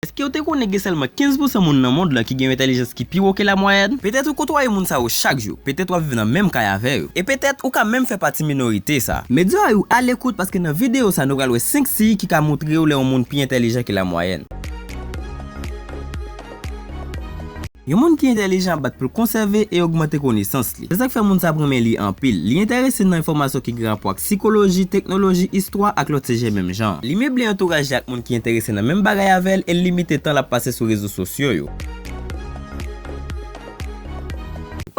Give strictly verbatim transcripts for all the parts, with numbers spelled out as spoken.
Èske w te konnen gen sèlman kenz pousan moun nan mond lan ki gen yon entèlijans ki pi wo ke lamwayèn? Petèt ou kotwaye moun sa yo chak jou, petèt w ap viv nan menm kay avè yo, e petèt ou ka menm fè pati minorite sa. Men di w a yo alekout, paske nan videyo sa nou pral wè senk siy ki ka montre w lè yon moun pi entèlijan ke lamwayèn. Yon moun ki entèlijan ap bat pou l konsève e ogmante konesans li. Se sa k fè moun sa ap renmen li anpil. Li enterese nan enfòmasyon ki gen rapò ak sikoloji, teknoloji, istwa ak lòt sijè menm jan. Li meble antouraj li ak moun ki enterese nan menm bagay avè l e l limite tan l ap pase sou rezo sosyo yo.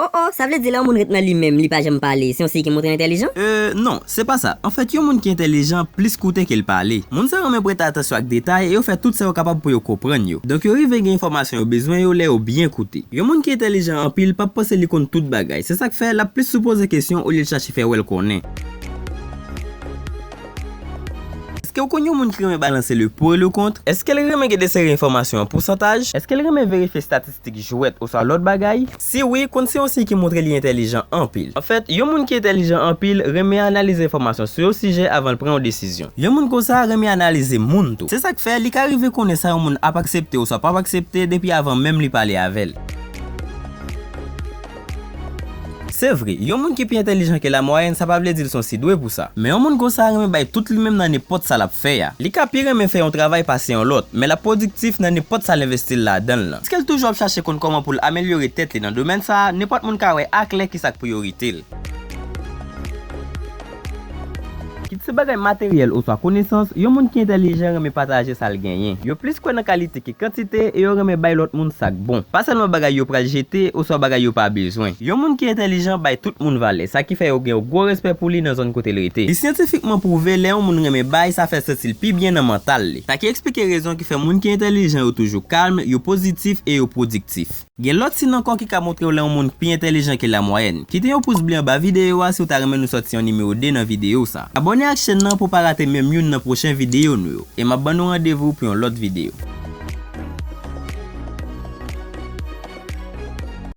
Oh oh, sa vle di lè yon moun ret nan li menm, li pa janm pale, se yon siy ki montre l entèlijan? Euh, non, se pa sa. Anfèt, yon moun ki entèlijan plis koute ke l pale. Moun sa yo renmen prete atansyon ak detay e yo fè tout sa yo kapab pou yo konprann yo. Donk, yo rive gen enfòmasyon yo bezwen yo lè yo byen koute. Yon moun ki entèlijan anpil p ap panse li konn tout bagay. Se sa k fè l ap plis sou poze kesyon olye l chache fè wè l konnen. Èske w konn yon moun ki renmen balanse le pour et le contre? Èske l renmen gen de seri enfòmasyon an pousantaj? Èske l renmen verifye estatistik jwèt oswa lòt bagay? Si wi, konn se yon siy ki montre li entèlijan anpil. Anfèt, yon moun ki entèlijan anpil renmen analize enfòmasyon sou yon sijè avan l pran yon desizyon. Yon moun konsa renmen analize moun tou. Se sa k fè li ka rive konnen sa yon moun ap aksepte oswa p ap aksepte depi avan menm li pale avè l. Se vre, yon moun ki pi entèlijan ke lamwayèn, sa pa vle di l se yon sidwe pou sa. Men yon moun konsa renmen bay tout li menm nan nenpòt sa l ap fè a. Li ka pi renmen fè yon travay pase yon lòt, men l ap pwodiktif nan nenpòt sa l envesti l ladan l lan. Paske l toujou ap chache konn kòman pou l amelyore tèt li nan domèn sa a, nenpòt moun ka wè aklè kisa k priyorite l. Kit se bagay materyèl oswa konesans, yon moun ki entèlijan renmen pataje sa l genyen. Yo plis kwè nan kalite ki kantite e yo renmen bay lòt moun sa k bon. Pa sèlman bagay yo pral jete oswa bagay yo pa bezwen. Yon moun ki entèlijan bay tout moun valè, sa ki fè yo gen yon gwo respè pou li nan zòn kote l rete. Li syantifikman pwouve lè yon moun renmen bay, sa fè l santi l pi byen nan mantal li. Sa ki eksplike rezon ki fè moun ki entèlijan yo toujou kalm, yo pozitif e yo pwodiktif. Gen lòt siy ankò ki ka montre w lè yon moun pi entèlijan ke lamwayèn. Kite yon pous ble anba videyo a si w ta renmen nou sòti yon nimewo de nan videyo sa. Abòne ak chèn nan pou w pa rate menm youn nan pwochen videyo nou yo. E m ap ban nou randevou pou yon lòt videyo.